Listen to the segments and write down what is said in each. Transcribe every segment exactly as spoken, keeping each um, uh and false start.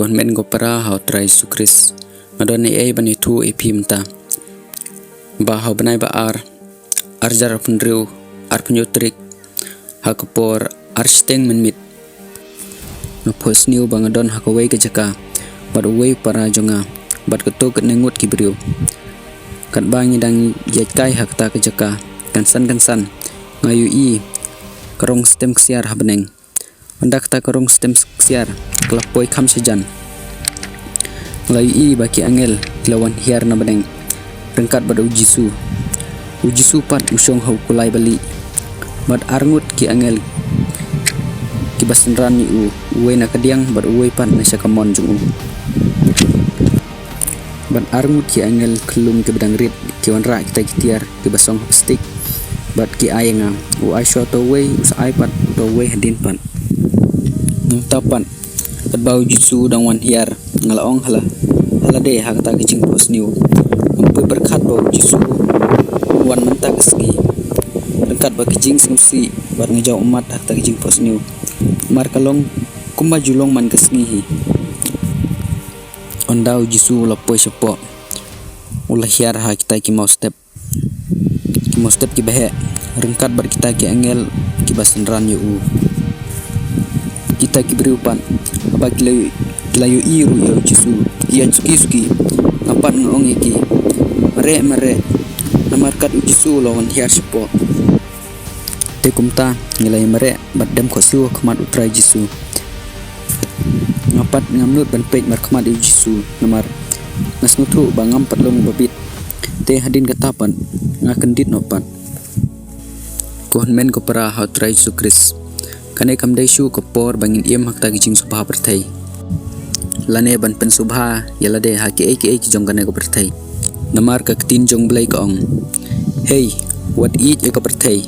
Ko hynmen ko para ha u Trai Jisu Khrist, nga don ei ei ban ïathuh ïa phi mynta. Ba ha u bnai ba ar, ar hajar arphew hynriew, arphew hynñiew tarik, ha ka por ar shiteng mynmiet, nga phohsniew ba nga don ha kawei ka jaka bad uwei u para jong nga bad katto katne ngut ki briew. Katba ngi dang ïaid kai ha kata ka jaka, kynsan kynsan nga ïohi ka rong stem ksiar ha bneng. Ynda kata ka rong stem ksiar ka la poi kham shajan, nga la ïohi ba ki angel ki la wan hiar na bneng ryngkat bad u Jisu. U Jisu pat u shong ha u kulai balieh, bad arngut ki angel kiba synran ïa u, uwei na kadiang bad uwei pat na sha kamon jong u. Bad arngut ki angel khyllung kiba dang rit ki wanrah kita ki tiar kiba song ha plastik, bad ki ai ïa nga, u ai shuwa uta uwei, u sa ai pat uta uwei hadien pat. Nangta pat, katba u Jisu u dang wan hiar, nga la ong ha la, ha lade ha kata ka jingphohsniew, ngam poi pyrkhat ba u Jisu un wan mynta ka sngi. Ryngkat bad ka jingsngewsih bad nga jaw ummat ha kata ka jingphohsniew, namar ka long kumba ju long man ka sngi hi. Ynda u Jisu u la poi shapoh, u la hiar ha kita ki mawstep, ki mawstep kiba heh, ryngkat bad kita ki angel kiba synran ïa u. Kita ki briew pat, haba ki la, ki la ïohi ruh ïa u Jisu, ki ïaid suki suki. Nga pat nga ong ïa ki, "Mareh, mareh, namar kat u Jisu u la wan hiar shapoh." Te kumta ngi la ïa mareh bad dem khohsiew ha khmat u Trai Jisu. Nga pat ngam nud ban peit markhmat ïa u Jisu, namar nga sngewthuh ba ngam pat long ba bit. Te hadien kata pat nga kyndit noh pat. Ko hynmen ko para ha u Trai Jisu Khrist, kane kam dei shuh ka por ba ngin im ha kata ka jingsngewbha pyrthei, lane ban pynsngewbha ïa lade ha kiei kiei ki jong kane ka pyrthei. Namar ka ktien jong u Blei ka ong, "Hei, wat ïeit ïa ka pyrthei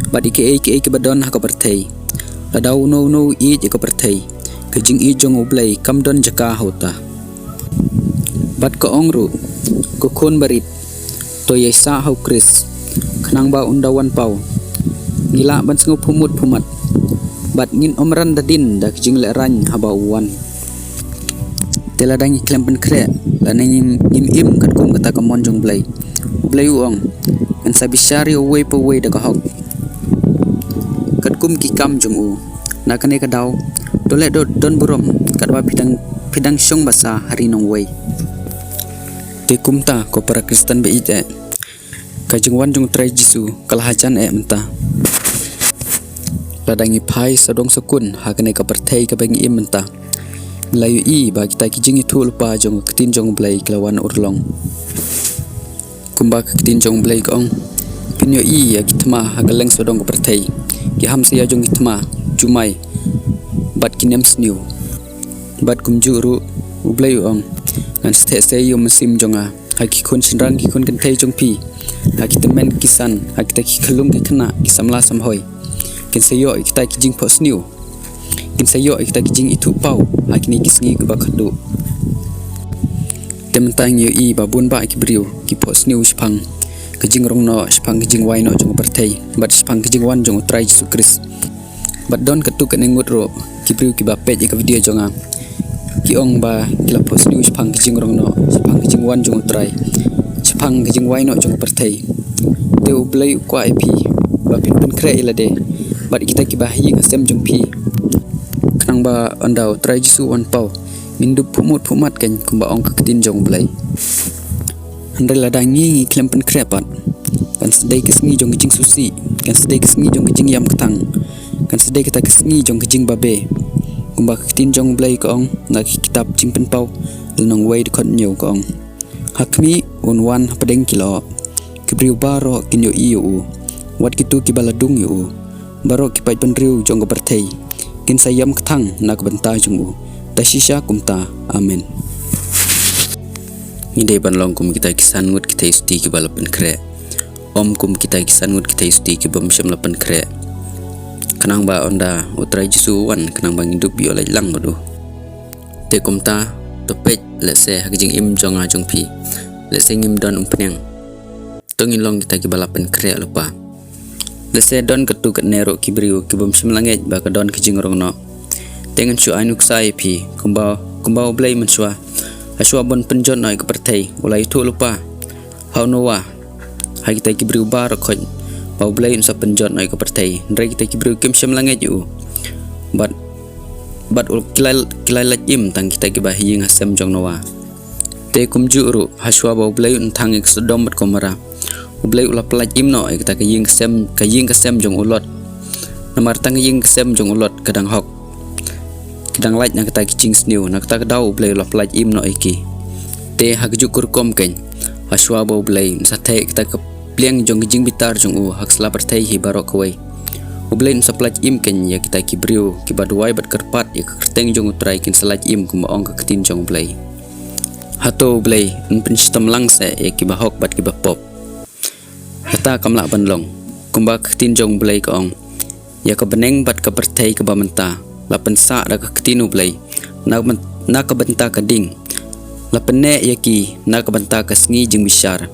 bad ïa kiei kiei kiba don ha ka pyrthei. Lada uno uno u ïeit ïa ka pyrthei, ka jingïeit jong u Blei kam don jaka ha uta." Bad ka ong ruh, "Ko khun barit, to ïaisah ha u Khrist, khnang ba ynda u wan paw, ngi lah ban sngewphuh mut phuh mat, bad ngin ym ran da dien da ka jinglehrain haba u wan." Te lada ngi khlem pynkhreh, lane ngim, ngim im katkum kata ka mon jong u Blei, u Blei u ong, "Ngan sa bishar ïa uwei pa uwei da ka hok, katkum ki kam jong u." Na kane ka daw, to leh don, don burom katba phi dang, phi dang shong basa ha ri nongwei. Te kumta ko para Khristan ba ïeit eh, ka jingwan jong u Trai Jisu ka la hajan eh mynta. Lada ngi phai sawdong sawkun ha kane ka pyrthei kaba ngi im mynta, ngi la ïohi ba kita ki jingïathuhlypa jong ka ktien jong u Blei ki la wan urlong. Kumba ka ktien jong u Blei ka ong, "Phin ïohi ïa ki thma ha kylleng sawdong ka pyrthei, ki hamsaïa jong ki thma, jumai, bad ki nemsniew." Bad kumjuh ruh, u Blei u ong, "Ngan sa theh sei ïa u mynsiem jong nga ha ki khun shynrang ki khun kynthei jong phi, ha ki tymmen ki san, ha kita ki khyllung ki khynnah, ki samla samhoi. Kin sa ïoh ïa kita ki jingphohsniew, kin sa ïoh ïa kita ki jingithuhpaw ha kine ki sngi kiba khatduh." Te mynta ngi ïohi ba bun bah ki briew ki phohsniew shaphang ka jingrong noh, shaphang ka jingwai noh jong ka pyrthei, bad shaphang ka jingwan jong u Trai Jisu Khrist. Bad don katto katne ngut ruh ki briew kiba peit ïa ka video jong nga, ki ong ba ki la phohsniew shaphang ka jingrong noh, shaphang ka jingwan jong u Trai, shaphang ka jingwai noh jong ka pyrthei. Te u Blei u kwah ïa phi ba phin pynkhreh ïa lade bad ïa kita kiba ha ïing ha sem jong phi, khnang ba ynda u Trai Jisu u wan paw, ngin dup phuh mut phuh mat kein, kumba ong ka ktien jong u Blei. Hynrei lada ngi ngi khlem pynkhreh pat, kan sa dei ka sngi jong ka jingsngewsih, kan sa dei ka sngi jong ka jingïam kthang, kan sa dei kata ka sngi jong ka jingbabe. Kumba ka ktien jong u Blei ka ong na ka kitab Jingpynpaw lynnong wei dkhot hynñiew ka ong, "Ha khmih, un wan hapdeng ki lyoh. Ki briew baroh kin ïohi ïa u, wat kito kiba la dung ïa u. Baroh ki paidbynriew jong ka pyrthei kin sa ïam kthang na ka bynta jong u. Da shisha kumta. Amen." Ngi dei ban long kum kita ki san ngut ki theisotti kiba la pynkhreh, ym kum kita ki san ngut ki theisotti ki bym shym la pynkhreh, khnang ba ynda u Trai Jisu u wan, khnang ba ngin dup ïoh lait lang bad u. Te kumta, to peit, lehse ha ka jingim jong nga jong phi, lehse ngim don umphniang. To ngin long kita kiba la pynkhreh lypa. Lehse don katto katne ruh ki briew ki bym shym la ngeit ba ka don ka jingrong noh. Te ngan shu ai nuksa ïa phi, kumba kumba U Blei mynshwa, hashwa ban pynjot noh ïa ka pyrthei, u la ïathuh lypa ha u Noah, ha kita ki briew baroh khoit, ba U Blei un sa pynjot noh ïa ka pyrthei. Hynrei kita ki briew kim shym la ngeit ïa u. Bad, bad u ki la, ki la lait im tang kita kiba ha ïing ha sem jong Noah. Te kumjuh ruh, hashwa ba U Blei un thang ïa ka Sodom bad Gomorrah, U Blei u la pyllait im noh ïa kata ka ïing ka sem, ka ïing ka sem jong u Lot. Namar tang ka ïing ka sem jong u Lot ka dang hok, ka dang lait na kata ki jingsniew, na kata ka daw U Blei u la pyllait im noh ïa ki. Te ha kajuh ka rukom keiñ, hashwa ba U Blei un sa theh ïa kata ka pliang jong ka jingbitar jong u ha ka sla pyrthei hi baroh kawei, U Blei un sa pyllait im keiñ ïa kita ki briew kiba duwai bad kyrpad ïa ka kyrteng jong U Trai, kin sa lait im, kumba ong ka ktien jong U Blei. Hato U Blei un pynshitom lang seh ïa kiba hok bad kiba pop? Kata kam lah ban long. Kumba ka ktien jong U Blei ka ong, ïa ka bneng bad ka pyrthei kaba mynta la pynsah da ka ktien U Blei, na ka byn-, na ka bynta ka ding. La pynneh ïa ki na ka bynta ka sngi jingbishar,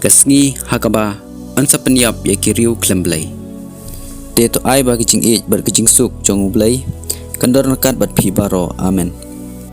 ka sngi ha kaba yn sa pynïap ïa ki riew khlem Blei. Te to ai ba ka jingïeit bad ka jingsuk jong U Blei kan don ryngkat bad phi baroh. Amen.